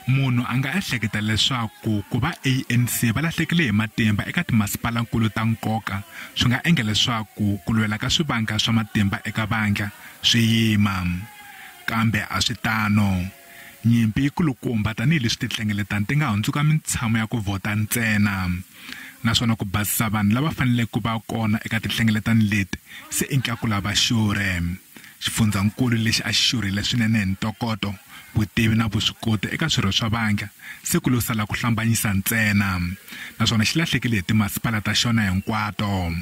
Munhu a nga ehleketa leswaku ku va ANC va lahlekile hi matimba eka timasipalankulu ta nkoka swi nga endla leswaku ku lwela ka swivandla swa matimba eka vandla swi yima. Kambe a swi tano. Nyimpi yi kulukumba tanihileswi tinhlengeletano ti nga hundzuka mintshamo ya ku vhota ntsena. Naswona ku basisa vanhu lava faneleke ku va kona eka tinhlengeletano leti se i ntlakula-va-xurhe. Xifundzankulu lexi a xi xurhile swinene hi ntokoto, vutivi na vuswikoti eka swirho swa vandla se ku lo sala ku hlambanyisa ntsena. Naswona xi lahlekile hi timasipala ta xona hinkwato.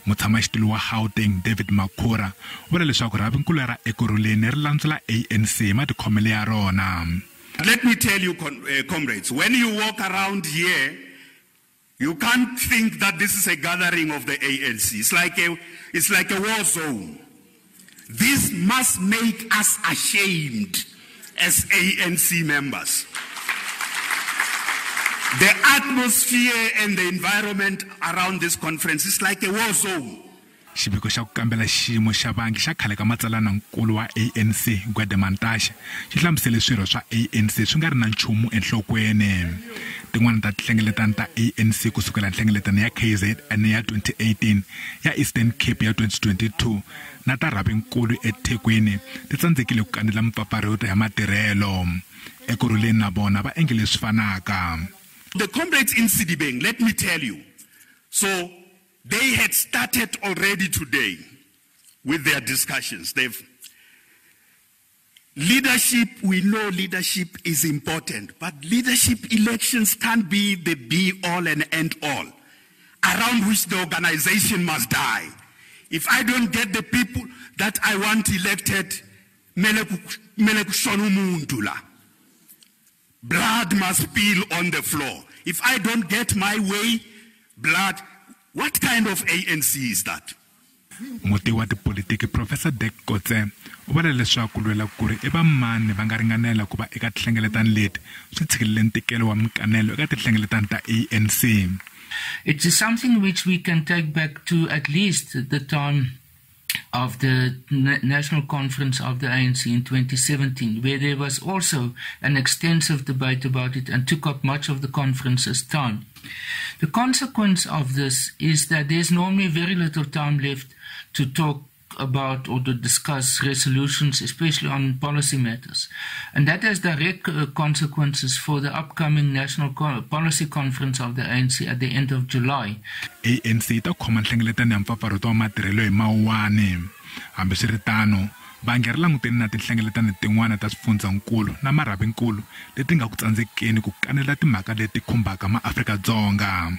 Mutshamaxitulu wa Gauteng David Makhura u vula leswaku rhavinkulu ra Ekurhuleni ri landzula ANC hi matikhomelo ya rona. Let me tell you, comrades, when you walk around here, you can't think that this is a gathering of the ANC. It's like a war zone. This must make us ashamed as ANC members. The atmosphere and the environment around this conference is like a war zone. Xiviko xa ku kambela xiyimo xa vangi xa khale ka matsalanankulu wa ANC Gwede Mantashe xi hlamusele swirho swa ANC swi nga ri na nchumu enhlokweni. Tin'wana ta tinhlengeletano ta ANC ku sukela nhlengeletano ya KZN ya 2018, ya Eastern Cape ya 2022 na ta rhavinkulu eThekwini ti tsandzekile ku kanela mipfapfarhuto ya matirhelo. Ekurhuleni na vona va endle leswi fanaka. The comrades in Sedibeng, let me tell you, so they had started already today with their discussions. They've leadership, we know leadership is important, but leadership elections can't be the be-all and end-all around which the organization must die. If I don't get the people that I want elected, mele kushone umuntu la. Blood must spill on the floor. If I don't get my way, blood. What kind of ANC is that? Mutivi wa tipolitiki Professor Dirk Kotze u vula leswaku lwela ku ri i va mani va nga ringanela ku va eka tinhlengeletano leti swi tshikilele ntikelo wa minkanelo eka tinhlengeletano ta ANC. It is something which we can take back to at least the time of the National Conference of the ANC in 2017, where there was also an extensive debate about it and took up much of the conference's time. The consequence of this is that there's normally very little time left to talk about or to discuss resolutions, especially on policy matters. And that has direct consequences for the upcoming National Policy Conference of the ANC at the end of July. ANC yi ta khoma nhlengeletano ya mpfapfarhuto wa matirhelo hi Mawuwani. Hambiswiritano, vandla ri langutene na tinhlengeletano tin'wana ta swifundzankulu na marhavinkulu leti nga ku tsandzekeni ku kanela timhaka leti khumbaka maAfrika-Dzonga.